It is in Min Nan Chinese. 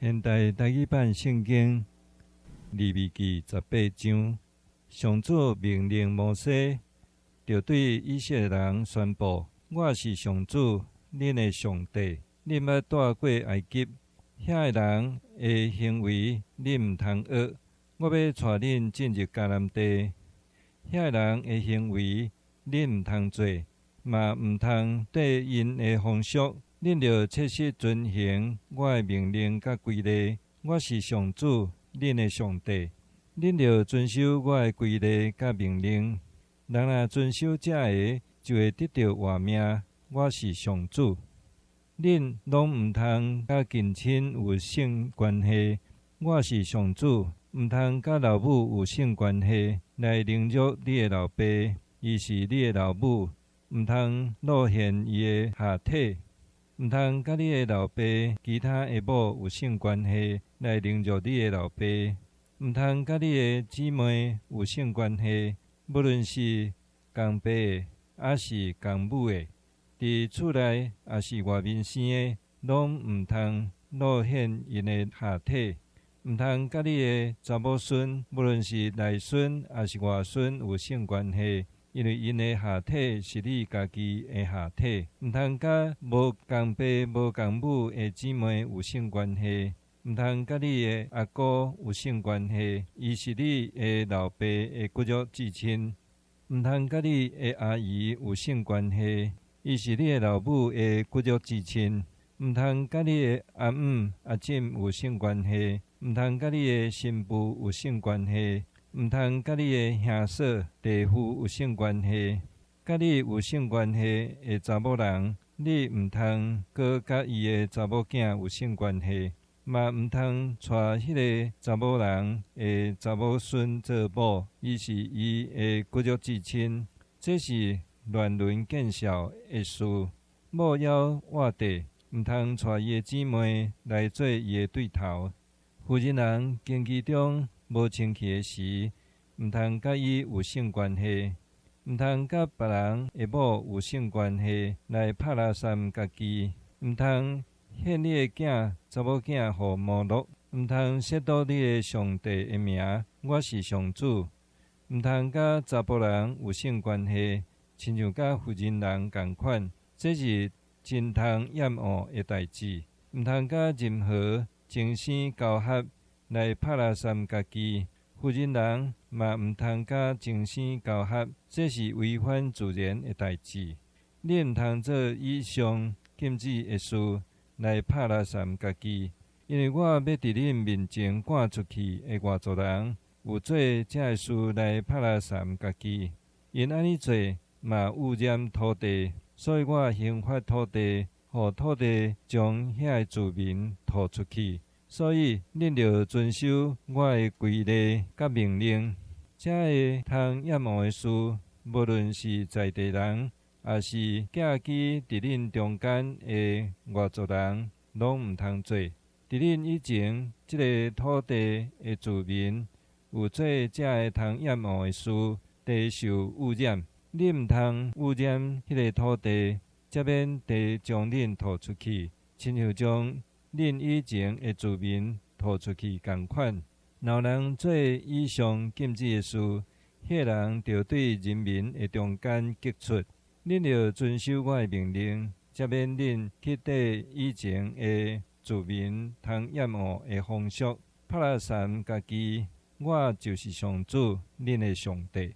現代台語版聖經利未記十八章，上主命令摩西，著對以色列人宣布：我是上主，恁的上帝。恁捌蹛過埃及，遐个人的行為，恁毋通學。我欲帶恁進入迦南地，遐個人的行為，恁毋通做，嘛毋通綴𪜶的風俗。恁著切實遵行我的命令佮規例。我是上主，恁的上帝。恁著遵守我的規例佮命令。人若遵守這个，就會得著活命。我是上主。恁攏毋通佮近親有性關係。我是上主。毋通佮老母有性關係，來凌辱你的老爸，伊是你的老母。毋通露現伊的下體。毋通佮你的老爸其他的某有性關係，來凌辱你的老爸。毋通佮你的姊妹有性關係，無論是仝爸的，抑是仝母的，佇厝內抑是外面生的，攏毋通露現𪜶的下體。毋通佮你的查某孫，無論是內孫抑是外孫有性關係，因為𪜶的下體是你家己的下體。毋通佮無仝爸無仝母的姊妹有性關係。毋通佮你的阿姑有性關係，伊是你的老爸的骨肉至親。毋通佮你的阿姨有性關係，伊是你的老母的骨肉至親。毋通佮你的阿姆阿姊有性關係。毋通佮你的新婦有性關係，毋通佮你的兄嫂弟婦有性關係。佮你有性關係的查某人，你毋通閣佮伊的查某囝有性關係，嘛毋通娶彼个查某人的查某孫做某，伊是伊的骨肉至親。這是亂倫見笑的事。某枵倚弟，毋通娶伊的姊妹來做伊的對頭。婦人人經期中無清氣的時，毋通佮伊有性關係，毋通佮別人的某有性關係來拍垃圾家己，毋通獻你的囝查某囝予摩洛，毋通褻瀆你的上帝的名，我是上主。毋通佮查埔人有性關係，親像佮婦人人仝款，這是真通厭惡的代誌。毋通佮任何精生交合來拍垃圾家己，婦人人嘛毋通佮精生交合，這是違反自然的代誌。你毋通做以上禁止的事來拍垃圾家己，因為我欲佇恁面前趕出去的外族人有做這个事來拍垃圾家己，𪜶按呢做嘛汙染土地，所以我刑罰土地，予土地將遐个住民吐出去。所以恁著遵守我的規例佮命令。這个通厭惡的事，無論是在地人，抑是寄居佇恁中間的外族人，攏毋通做。佇恁以前，這个土地的住民有做這个通厭惡的事，地受汙染。恁毋通汙染彼个土地，才免地將恁吐出去，親像將恁以前的住民吐出去仝款。若有人做以上禁止的事，彼个人著對人民的中間革出。恁著遵守我的命令，才免恁去綴以前的住民通厭惡的風俗，拍垃圾家己。我就是上主，恁的上帝。